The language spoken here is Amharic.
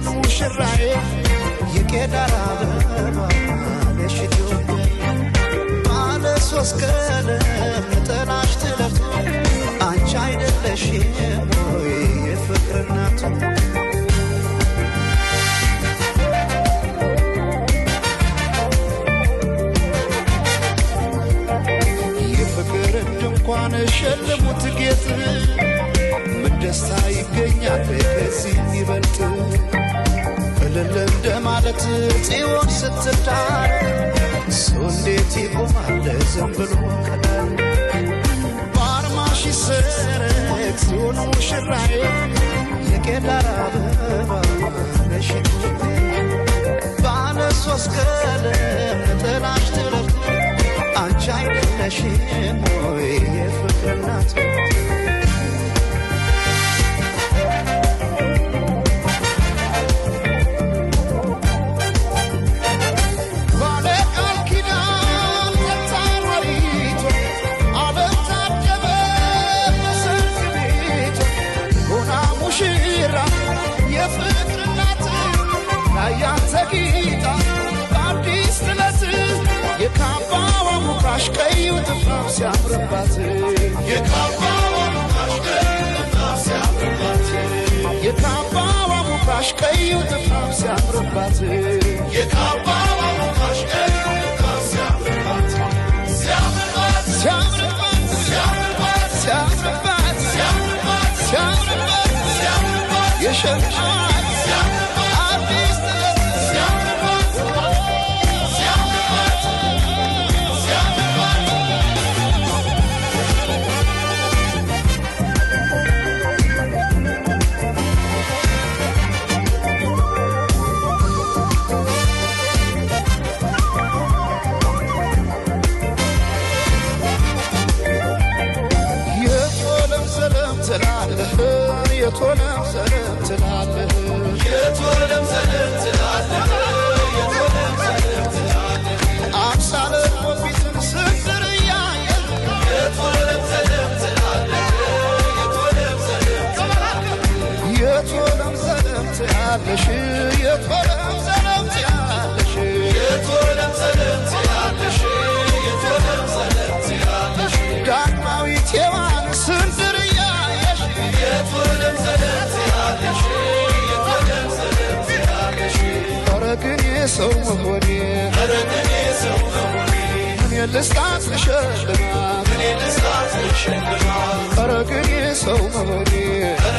ጽዮን ሙሽራዬ የቄዳር አበባ ነሽ ኢትዮጵያ ባለ ሶስት ቀለም ነጠላሽ ጥለቱ አንቺ አይደለሽም ወይ የፍቅር እናቱ? የፍቅር ድንኳን ሸልሙት ጌጥ ምን ደስታ ይገኛል ከዚህ ይበልጥ? እልል እንደማለት ጽዮን ስትዳር ሰው እንዴት ይቆማል ዝም ብሎ ከዳር? በአርማሽ ይሰረቅ ጽዮን ሙሽራዬ የቄዳር አበባ ነሽ ኢትዮጵያ ባለ ሶስት ቀለም ነጠላሽ ጥለቱ አንቺ አይደለሽም ወይ የፍቅር እናቱ? ባለ ቃል ኪዳን ጠጣሯሪቷ ዓለም ታጀበ በሰርግ ቤቷ ሆና ሙሽራ የፍቅር እናት ላያት ተጊጣ በአዲስ ጥለት የካባዋ ሙካሽ ቀዩ ጥፍራም ሲያምርባት የካባዋ ሙካሽ ቀዩ ጥፍራም ሲያምርባት የካባዋ ሙካሽ ቀዩ ጥፍራም ሲያምርባት የካባዋ ሙካሽ ቀዩ ጥፍራም ሲያምርባት ሲያምርባት ሲያምርባት ሲያምርባት ሲያምርባት ሲያምርባት ሲያምርባት ሲያምርባት የሸማት ሲያምርባት አዲስ ጥለት ሲያምርባት ሲያምርባት ሲያምርባት። የቶለም ሰለም ትላለህ የቶለም ሰለም ትላለህ የቶለም ሰለም ትላለህ የቶለም ሰለም ትላለህ አምሳለ ቆቢትን ስንዝር እያየህ የቶለም ሰለም ትላለህ የቶለም ሰለም ትላለህ የቶለም ሰለም ትያለሽ የቶለም ሰለም ትያለሽ የቶለም ሰለም ትያለሽ የቶለም ሰለም ትያለሽ ዳግማዊት ሔዋን ስንዝር እያየሽ የቶለም ሰለም ትያለሽ የቶለም ሰለም ትያለሽ ኧረ ግን የሰው መሆኔ ኧረ ግን የሰው መሆኔ ምን ልስጣት ልሸልማት ምን ልስጣት ልሸልማት ኧረ ግን የሰው መሆኔ ኧረ